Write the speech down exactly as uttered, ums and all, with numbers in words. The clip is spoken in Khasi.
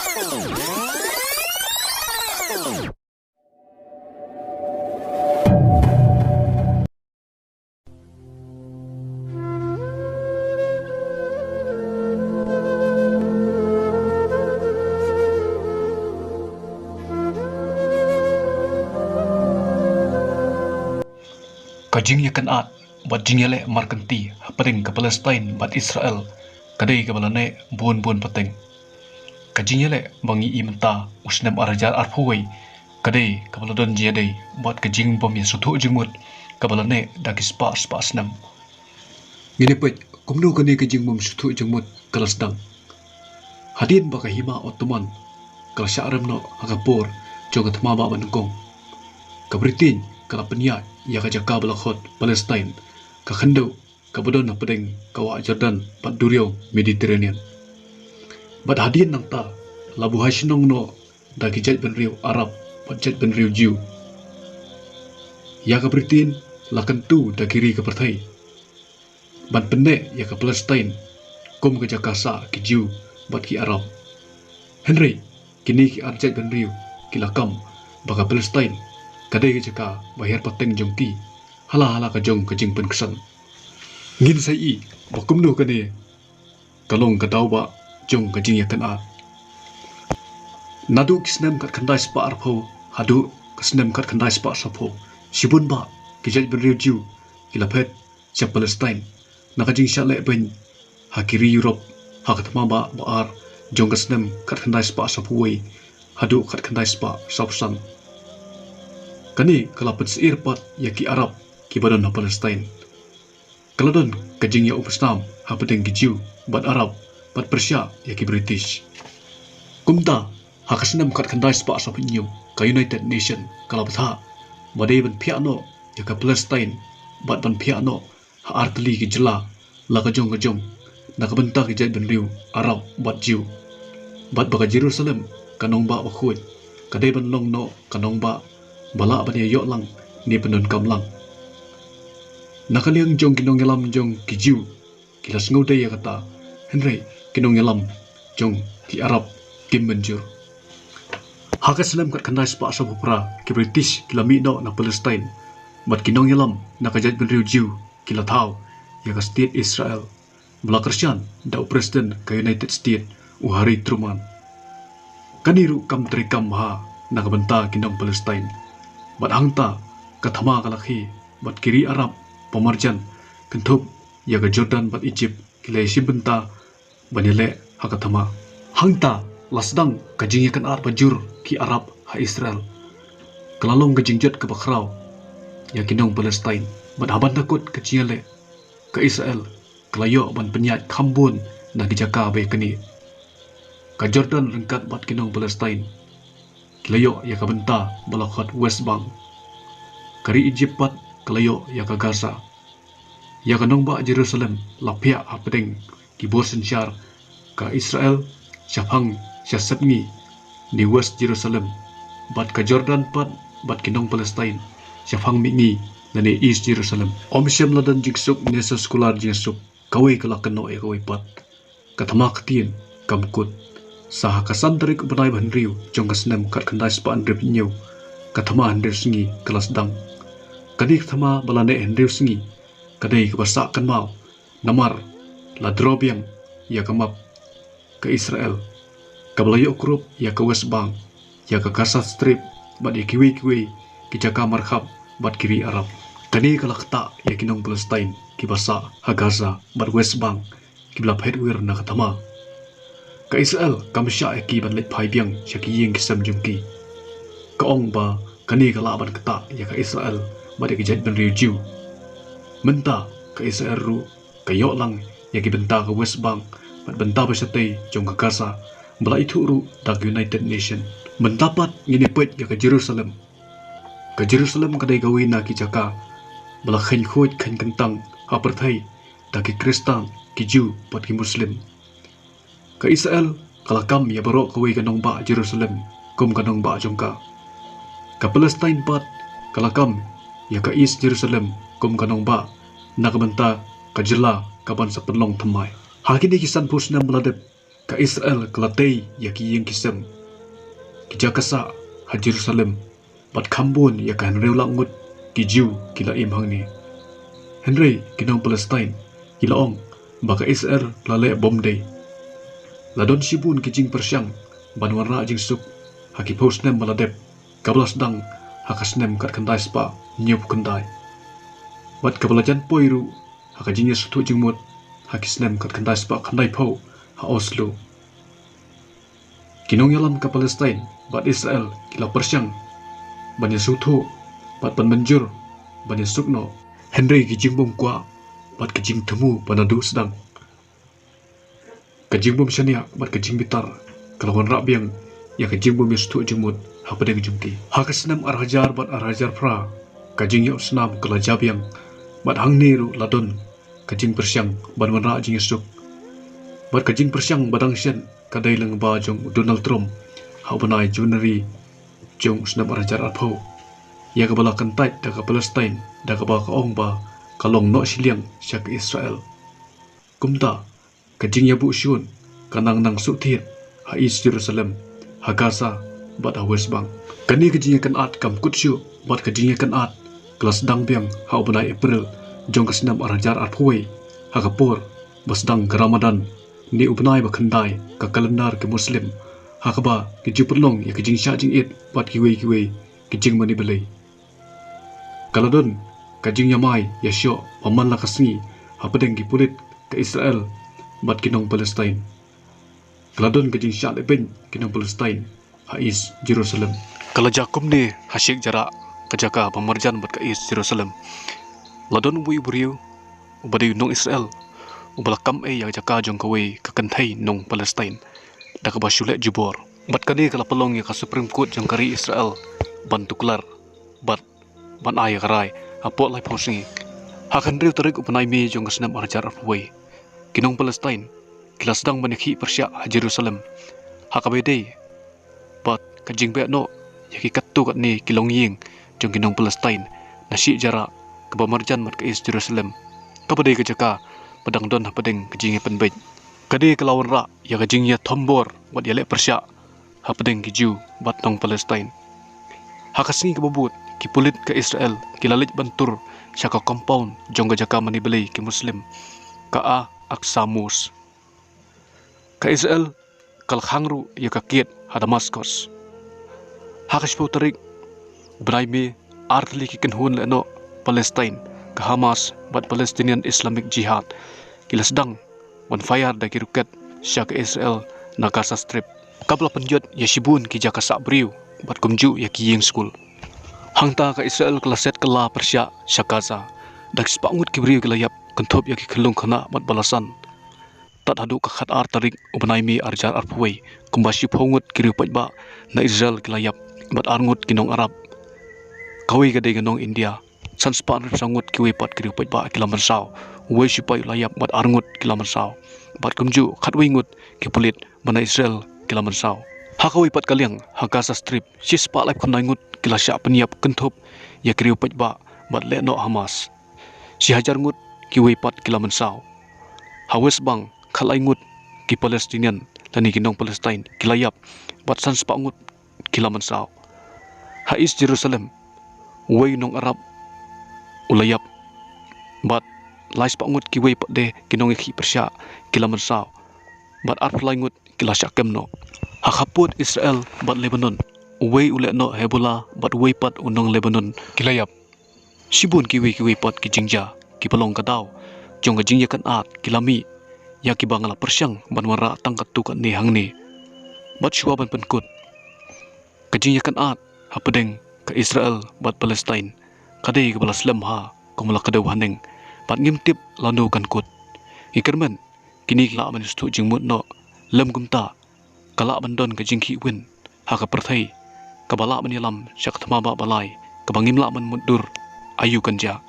Ka jingïakynad bad jingïaleh markynti hapdeng ka Palestine bad Israel ka dei kaba la neh bun bun pateng. Ka jingïaleh ba ngi i mynta u snem ar hajar arphew wei ka dei kaba la don jingïadei bad ka jingbym ïasngewthuh jingmut kaba la neh da ki spah spah snem. Ngin ïa peit kumno kane ka jingbym sngewthuh jingmut ka la sdang. Hadien ba ka hima Ottoman ka la shah rem noh ha ka por jong ka thma bah ba nyngkong, ka Britain ka la pynïaid ïa ka jaka ba la khot Palestine, ka khyndew kaba don hapdeng ka wah Jordan bad duriaw Mediterranean. Bad hadien nangta la buhai shnong noh da ki jaitbynriew Arab bad jaitbynriew Jiw. Ïa ka Britain la kyntu da ki ri ka pyrthei ban pynneh ïa ka Palestine kum ka jaka sah ki Jiw bad ki Arab. Hynrei kine ki ar jaitbynriew ki la kam ba ka Palestine ka dei ka jaka ba hiar pateng jong ki ha la ha la ka jong ka jingpynksan. Ngin sa ïohi ba kumno kane ka long ka daw ba jong ka jingïakynad. Naduh ki snem khatkhyndai spah arphew haduh ka snem khatkhyndai spah sawphew, shibun bah ki jaitbynriew Jiw ki la phet sha Palestine na ka jingshah leh beiñ ha ki ri Europe ha ka thma bah ba ar jong ka snem khatkhyndai spah sawphew wei haduh khatkhyndai spah sawphew san. Kane ka la pynsheptieng pat ïa ki Arab kiba don ha Palestine. Ka la don ka jingïaumsnam hapdeng ki Jiw bad Arab bad pyrshah ïa ki British. Kumta ha ka snem khatkhyndai spah sawphew hynñiew ka United Nation ka la bthah ba dei ban phiah noh ïa ka Palestine bad ban phiah noh ha artylli ki jylla la ka jong ka jong na ka bynta ki jaitbynriew Arab bad Jiw. Bad ba ka Jerusalem, ka nongbah bakhuid, ka dei ban long noh ka nongbah ba lah ban ïaïoh lang ne pyndonkam lang. Na ka liang jong ki nongïalam jong ki Jiw ki la sngewdei ïa kata, hynrei ki nongïalam jong ki Arab kim mynjur. Ha ka snem khatkhyndai spah sawphew phra ki British ki la mih noh na Palestine bad ki nongïalam na ka jaitbynriew Jiw ki la thaw ïa ka state Israel ba la kyrshan da u President ka United States, u Harry Truman. Kane ruh kam treikam bha na ka bynta ki nong Palestine. Bad hangta ka thma ka la khie bad ki ri Arab ba marjan kynthup ïa ka Jordan bad Egypt ki la ïashim bynta ban ïaleh ha ka thma. Hangta la sdang ka jingïakynad ba jur ki Arab ha Israel. Ka la long ka jingjot kaba khraw ïa ki nong Palestine bad ha ban da kut ka jingïaleh, ka Israel ka la ïoh ban pynïaid kham bun na ki jaka ba ïaknieh. Ka Jordan ryngkat bad ki nong Palestine ki la ïoh ïa ka bynta ba la khot West Bank. Ka ri Egypt pat ka la ïoh ïa ka Gaza. Ïa ka nongbah Jerusalem la phiah hapdeng ki bor synshar, ka Israel shaphang sha sepngi ne West Jerusalem, bad ka Jordan pat bad ki nong Palestine shaphang mihngi lane East Jerusalem. Ym shym la don jingsuk ne sa skullar jingsuk, kawei ka la kynnoh ïa kawei pat. Ka thma ktien kam kut. Sa ha ka san tarik u bnai ba hynriew jong ka snem khatkhyndai spah hynriewphew hynñiew, ka thma hynriew sngi ka la sdang. Kane ka thma ba la neh hynriew sngi ka dei kaba sah kynmaw, namar la draw biang ïa ka map ka Israel, kaba la ïoh kurup ïa ka West Bank, ïa ka Gaza Strip bad ïa kiwei kiwei ki jaka markhap bad ki ri Arab. Kane ka la ktah ïa ki nong Palestine kiba sah ha Gaza bad West Bank kiba la phet wir na ka thma. Ka Israel kam shah ïa ki ban leit phai biang sha ki ïing ki sem jong ki. Ka ong ba kane ka lah ban ktah ïa ka Israel bad ïa ki jaitbynriew Jiw. Mynta ka Israel ruh ka ïoh lang ïa ki bynta ka West Bank bad bynta ba shatei jong ka Gaza ba la ithuh ruh da ka United Nation. Mynta pat ngin ïa peit ïa ka Jerusalem. Ka Jerusalem ka dei kawei na ki jaka ba la kheiñ khuid kheiñ kyntang ha pyrthei da ki Khristan, ki Jiw bad ki Muslim. Ka Israel ka la kam ïa baroh kawei ka nongbah Jerusalem kum ka nongbah jong ka. Ka Palestine pat ka la kam ïa ka East Jerusalem kum ka nongbah na ka bynta ka jylla kaban sa pynlong thymmai. Ha kine ki sanphew snem ba la dep, Ka Israel ka la tei ïa ki ïing ki sem, ki jaka sah ha Jerusalem, bad kham bun ïa ka hynriew lak ngut ki Jiw ki la im hangne. Hynrei ki nong Palestine ki la ong ba ka Israel la leh bymdei. La don shibun ki jingpyrshang ban wanrah jingsuk ha ki phew snem ba la dep, kaba la sdang ha ka snem khatkhyndai spah hynñiewphew khyndai, bad kaba la jan poi ruh ha ka jingïasngewthuh jingmut ha ki snem khatkhyndai spah khyndaiphew ha Oslo. Ki nongïalam ka Palestine bad Israel ki la pyrshang ban ïasngewthuh bad ban mynjur ban ïasuk noh, hynrei ki jingbymkwah bad ki jingthmu ba naduh sdang, ka jingbymshaniah bad ka jingbitar, ka la wanrah biang ïa ka jingbymïasngewthuh jingmut hapdeng jong ki. Ha ka snem ar hajar bad ar hajar phra, ka jingïap snam ka la jia biang, bad hangne ruh la don ka jingpyrshang ban wanrah jingïasuk, bad ka jingpyrshang ba dang shen ka dei lyngba jong u Donald Trump ha u bnai January jong u snem ar hajar arphew, ïa kaba la kyntait da ka Palestine da kaba ka ong ba ka long noh shiliang sha ka Israel. Kumta, ka jingïabuh shun ka nang nang shu thied ha East Jerusalem, ha Gaza bad ha West Bank. Kane ka jingïakynad kam kut shuh, bad ka jingïakynad ka la sdang biang ha u bnai April jong ka snem ar hajar arphew wei, ha ka por ba sdang ka Ramadan, ne u bnai ba khyndai ka kalendar ki Muslim, ha kaba ki ju pynlong ïa ka jingshah jingit bad kiwei kiwei ki jingmane Blei. Ka la don ka jingïamai ïashoh ba man la ka sngi hapdeng ki pulit ka Israel bad ki nong Palestine. Ka la don ka jingshah lehbeiñ ki nong Palestine ha East Jerusalem. Ka la jia kumne ha Sheikh Jarrah, ka jaka ba marjan bad ka East Jerusalem. La don uwei u briew uba dei u nong Israel uba la kam ei ïa ka jaka jong kawei ka kynthei nong Palestine da kaba shu leh jubor. Bad kane ka la pynlong ïa ka Supreme Court jong ka ri Israel ban tuklar bad ban ai ïa ka rai hapoh laiphew sngi. Ha ka hynriew tarik u bnai May jong ka snem ar hajar arphew wei, ki nong Palestine ki la sdang ban ïakhih pyrshah ha Jerusalem, ha kaba ïadei bad ka jingbeh noh ïa ki katto katne ki longïing jong ki nong Palestine na Sheikh Jarrah, kaba marjan bad ka East Jerusalem, kaba dei ka jaka ba dang don hapdeng ka jingïapynbeit. Ka dei ka la wanrah ïa ka jingïathombor bad ïaleh pyrshah hapdeng ki Jiw bad nong Palestine. Ha ka sngi kaba bud, ki pulit ka Israel ki la leit ban tur sha ka compound jong ka jaka mane Blei ki Muslim, ka Al-Aqsa Mosque. Ka Israel ka la khang ruh ïa ka gate ha Damascus. Ha ka shiphew tarik u bnai May, ar tylli ki kynhun lehnoh Palestine, ka Hamas bad Palestinian Islamic Jihad, ki la sdang ban fire da ki rocket sha ka Israel na Gaza Strip, kaba la pynjot ïa shibun ki jaka sah briew bad kumjuh ïa ki ïing skul. Hangta ka Israel ka la set kylla pyrshah sha Gaza, da ki spah ngut ki briew ki la ïap, kynthup ïa ki khyllung khynnah bad balasan. Tad haduh ka khatar tarik u bnai May ar hajar arphew wei, kumba shiphew ngut ki riew paidbah na Israel ki la ïap, bad ar ngut ki nong Arab. Kawei ka dei ka nong India. San spah hynriewphew saw ngut kiwei pat ki riew paidbah ki la mynsaw. Uwei sipai u la ïap bad ar ngut ki la mynsaw, bad kumjuh khatwei ngut ki pulit ba na Israel ki la mynsaw. Ha kawei pat ka liang, ha Gaza Strip, shi spah laiphew khyndai ngut ki la shah pynïap, kynthup ïa ki riew paidbah bad lehnoh Hamas. Shi hajar ngut kiwei pat ki la mynsaw. Ha West Bank, khatlai ngut ki Palestinian lane ki nong Palestine ki la ïap, bad san spah ngut ki la mynsaw. Ha East Jerusalem, uwei u nong Arab u la ïap, bad lai spah ngut kiwei pat de ki nongïakhih pyrshah ki la mynsaw, bad arphew lai ngut ki la shah kem noh. Ha khappud Israel bad Lebanon, uwei u lehnoh Hezbollah bad uwei pat u nong Lebanon ki la ïap. Shibun kiwei kiwei pat ki jingjia kiba long ka daw jong ka jingïakynad ki la mih ïa kiba nga la pyrshang ban wanrah tang katto katne hangne. Bad shuwa ban pynkut, ka jingïakynad hapdeng ka Israel bad Palestine ka dei kaba la slem bha, kumba la kdew haneng, bad ngim tip lano kan kut. Ngi kyrmen kine ki lah ban ïasngewthuh jingmut noh, lym kumta ka lah ban don ka jingkhih win ha ka pyrthei, kaba lah ban ïalam sha ka thma ba balai, kaba ngim lah ban mutdur aïu kan jia.